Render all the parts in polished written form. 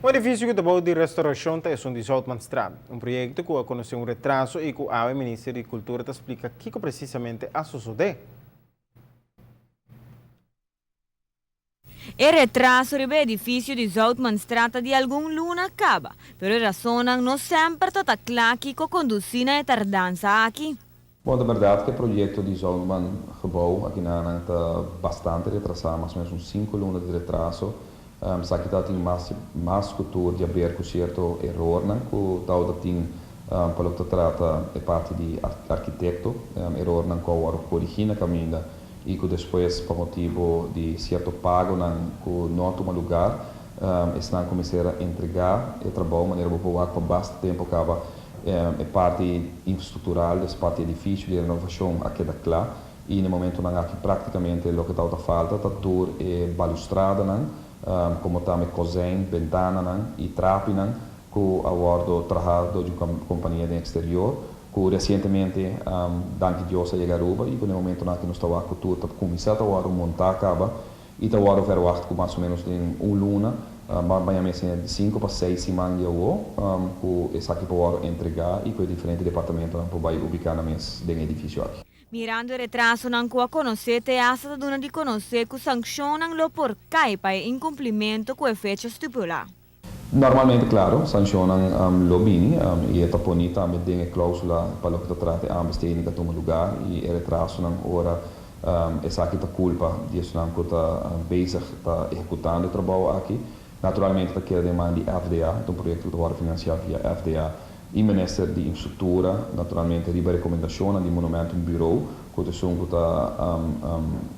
Un edifisio ku ta bou di restaurashon ta esun di Zoutmanstraat, un proyekto ku a konosé un retraso i ku awe Minister di Kultura ta splika kiko presisamente a sosodé. E retraso riba e edifisio di Zoutmanstraat ta di algun luna kaba, pero e rasonnan no semper ta ta kla kiko kondusí na e tardansa aki. Bon, ta berdad cu e proyecto di Zoutman Gebouw aki na nan ta bastante retrasa, mas o menos un cinco luna di retraso. Esaki ta tin mas mas cu tur di haber cu cierto erornan cu tawata tin pa loke ta trata e parti di arkitecto, erornan cu a wordo corigi na caminda y cu despues pa motibo di cierto pagonan cu no a tuma lugar, esnan cu mester a entrega e trabou manera bo por wak pa basta tempo caba. E parti infrastructural, des parti edificio di renovacion a keda cla y na e momentonan aki practicamente loke tabata falta ta tur e balustradanan como tambe kozijn, bentananan y trapinan cu a wordo traha door di un compania den exterior cu recientemente danki Dios a yega Aruba y cu na e momentonan aki nos ta wak cu tur ta cuminsa ta wordo monta caba. I ta wòrdu verwagt ku mas o ménos den un luna, baña mester di sinku pa seis siman di awó, ku esaki por wòrdu entregá i ku e diferente departamentonan por bai ubiká nan mes den e edifisio aki. Mirando e retrasonan ku a konosé, TEASA ta duna di konosé ku sankshonnan lo por kai pa e inkumplimentu ku e fecha stipulá. Normalmente, claro, sancionnan lo bini y e ta poni tambe den e clausula pa loke ta trata e aanbesteding ta tuma lugar y e retrasonan ora esaki ta culpa di esunnan cu ta bezig ta ehecutando e trabou aki. Naturalmente ta keda den man di FDA, ta un proyecto cu ta wordo financia via FDA y Minister di Infrastructura, naturalmente riba recomendacionnan di Monumentum Bureau cu ta esun cu ta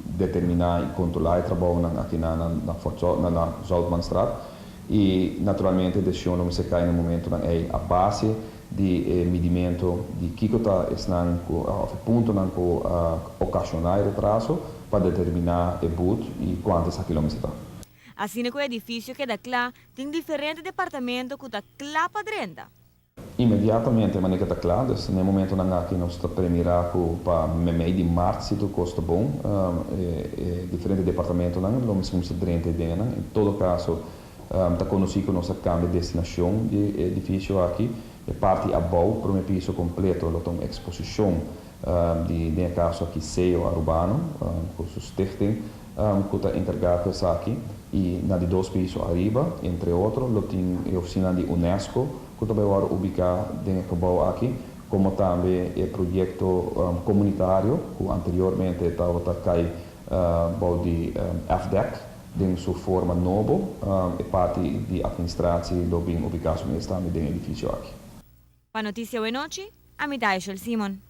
determina y controla e trabounan aki na na Zoutmanstraat. I naturalmente e decision lo mester cay na momentonan ey a base di e midimento di kico ta esnan cu of e puntonan cu a ocasiona e retraso pa determina e boet y cuanto esaki lo mester ta. Asina cu e edificio keda cla, tin diferente departamento cu ta cla pa drenta. Inmediatamente manera ke ta kla, dus na e momentonan aki nos ta premirá ku pa memei di mart si tur kos ta bon, e diferente departamentonan lo mester kuminsá drenta e dennan. En todo kaso ta konosí ku nos a kambia destinashon di e edifisio aki. E parti abou, prome piso kompleto, lo ta un eksposishon di den e kaso aki Seo Arubano ku su stichting ku ta enkargá ku esaki i na di dos piso ariba entre otro lo tin e ofisina di UNESCO ku ta bai wòrdu ubiká den e gebou aki komo tambe e proyekto komunitario ku anteriormente tabata kai bou di FDEC den su forma nobo e parti di administratie lo bin ubiká su mes tambe den e edifisio aki. Pa Noticia Wenochi, ami ta Aishel Simon.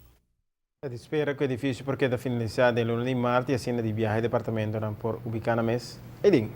Ta di spera ku e edifisio por keda finalisá den luna di mart i asina di biaha e departamentonan por ubiká na mes ei den.